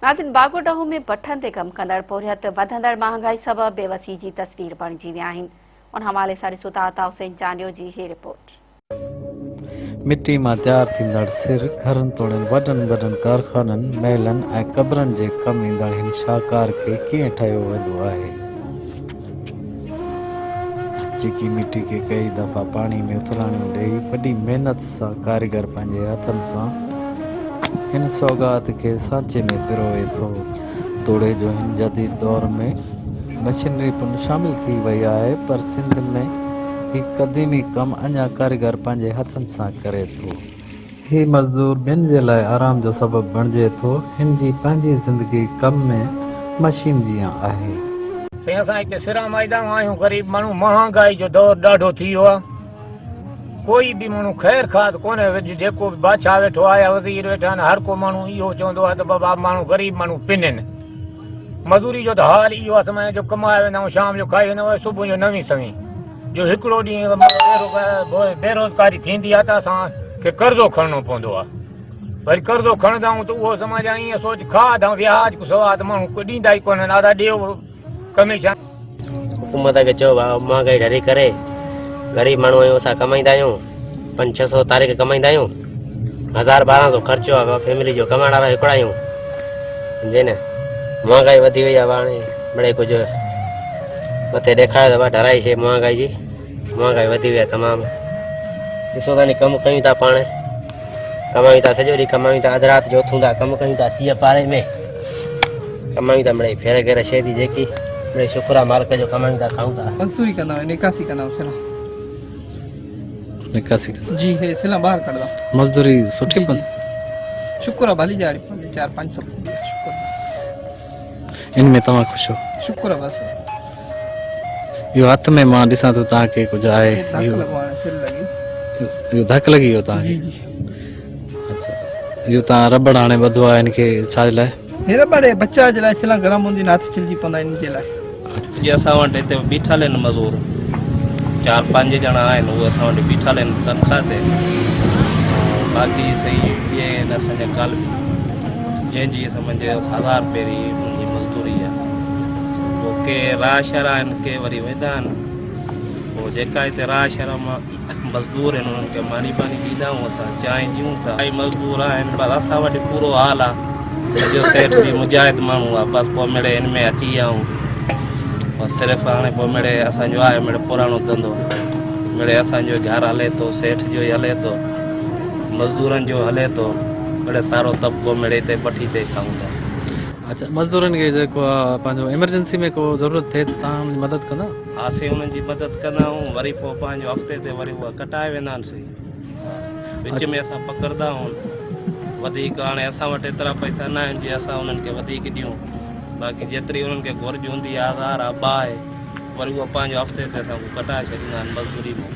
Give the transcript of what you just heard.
ناظرين باگوڊهو ۾ بٺن تي ڪم ڪندڙ پورهيت وڌندڙ مهانگائي سبب بيوسي جي تصوير بڻجي ويا آهن ان حوالي سان ڏسو ٿا عطا حسين چانڊيو جي هي رپورٽ. مٽي مان تيار ٿيندڙ سر گهرن توڙي وڏن وڏن ڪارخانن، محلن ۽ قبرن جي ڪم ايندڙ هن شاهڪار کي ڪيئن ٺاهيو ويندو آهي؟ چيڪي مٽي کي ڪيئي دفعا پاڻي ۾ اٿلاڻيون ڏيئي وڏي محنت سان ڪاريگر پنهنجي هٿن سان هن سوغات کي سانچي ۾ پروئي ٿو. توڙي جو هن جديد دور ۾ مشينري پڻ شامل ٿي وئي آهي پر سنڌ ۾ هي قديمي ڪم اڃا ڪاريگر پنهنجي هٿن سان ڪري ٿو. هي مزدور ٻين جي لاء آرام جو سبب بڻجي ٿو. هن جي پنهنجي زندگي ڪم ۾ مشين جيان آهي. سائين اسان هتي سران مائيدان آهيون غريب ماڻهو مهانگائي جو دور ڏاڍو ٿي ويو آهي ڪوئي به ماڻهو خير خاص ڪونهي وڄ جيڪو به بادشاهه ويٺو آهي يا وزير ويٺا آهن هر ڪو ماڻهو اهو چوندو آهي ته بابا ماڻهو غريب ماڻهو پنن مزوري جو ته حال اهو آهي سمجهه جو ڪمائي ويندا آهيون شام جو کائي ويندا آهيون صبح جو نوين سوين جو هڪڙو ڏينهن بيروزگاري ٿيندي آهي ته اسان کي قرضو کڻڻو پوندو آهي وري قرضو کڻندا آهيون ته اهو سمجهه ائين سوچ کاڌ ۽ وياج کان سواء ته ماڻهو ڏيندا ئي ڪونهن ادا ڏيو ڪميشن. حڪومت کي چئو ڀاء مهانگائي ڍري ڪري غريب ماڻهو آهيون اسان ڪمائيندا آهيون پنج ڇهه سو تاريخ ڪمائيندا آهيون هزار ٻارهن سو خرچو آهي فيملي جو ڪمائڻ وارا هڪڙا آهيون سمجهي نه مهانگائي وڌي وئي آهي هاڻي مڙئي ڪجهه مٿي ڏيکاريو ته ڀاء ڍرائي شيء مهانگائي جي مهانگائي وڌي وئي آهي تمام ڏسو ٿا ني ڪم ڪيون ٿا پاڻ ڪمايون ٿا سڄو ڏينهن ڪمايون ٿا اڌ رات جو اٿون ٿا ڪم ڪيون ٿا سيء پاري ۾ ڪمايون ٿا مڙئي ڦير گهير شيء ٿي جيڪي مڙئي شڪر آهي مالڪ جو ڪمايون ٿا کائون ٿا. مزدوري ڪندا آهيون نڪاسي ڪندا آهيون سلا. نڪاسي ڪندا. جي هي سلا ٻاهر ڪڍندا. مزدوري سٺي پوندي. شڪر آهي ڀلي ڏهاڙي پوندي چار پنج سو پوندي آهي شڪر آهي. ان ۾ توهان خوش آهيو؟ شڪر آهي بس. اهو هٿ ۾ مان ڏسان ٿو توهان کي ڪجهه آهي. ڌڪ لڳو هاڻي سر لڳي. اهو ڌڪ لڳي ويو توهان کي؟ جي جي. اڇا اهو توهان رٻڙ هاڻي ٻڌو آهي ان کي ڇا جي لاء؟ هي رٻڙ هي بچاء جي لاء سلان گرم هوندي نه هٿ ڇلجي پوندا ان جي لاء. جي اسان وٽ هتي بيٺل آهن مزور چار پنج ڄڻا آهن اهي اسان وٽ بيٺل آهن تنخواه تي باقي صحيح اهي آهن اسان جا ڪالبي جنهن جي سمجھ هزار پهرين انهن جي مزدوري آهي پوء ڪي راهه شهر آهن ڪي وري ويندا آهن پوء جيڪا هتي راهه شهر مان مزدور آهن انهن کي ماني پاني ڏيندا آهيون اسان چانهه ڏيون ٿا ڪائي مزدور آهن بس اسان وٽ پورو حال آهي سڄو سيٺ به مجاهد ماڻهو آهي بس پوء مڙي هن ۾ اچي ويا آهيون بس صرف هاڻي پوء مڙي اسان جو آهي مڙي پراڻو ڌنڌو مڙي اسان جو گهر هلي ٿو سيٺ جو ئي هلي ٿو مزدورن جو هلي ٿو مڙي سارو طبقو مڙي هتي بٺي تي کائون ٿا. اچا مزدورن کي جيڪو آ پنهنجو ايمرجنسي ۾ ڪو ضرورت ٿئي ته توهان انهن جي مدد ڪندا؟ ها سائين انهن جي مدد ڪندا آهيون وري پوء پنهنجو هفتي تي وري اها ڪٽائي ويندا آهن سائين وچ ۾ اسان پڪڙدا آهيون وڌيڪ هاڻي اسان وٽ ايترا پئسا نه آهن جي اسان انهن کي وڌيڪ ڏيون باقي جيتري انهن کي گهرج هوندي آهي هزار آ ٻه آهي وري اها پنهنجو هفتي تي اسان کان ڪٽائي ڇڏيندا آهن مزدوري مان.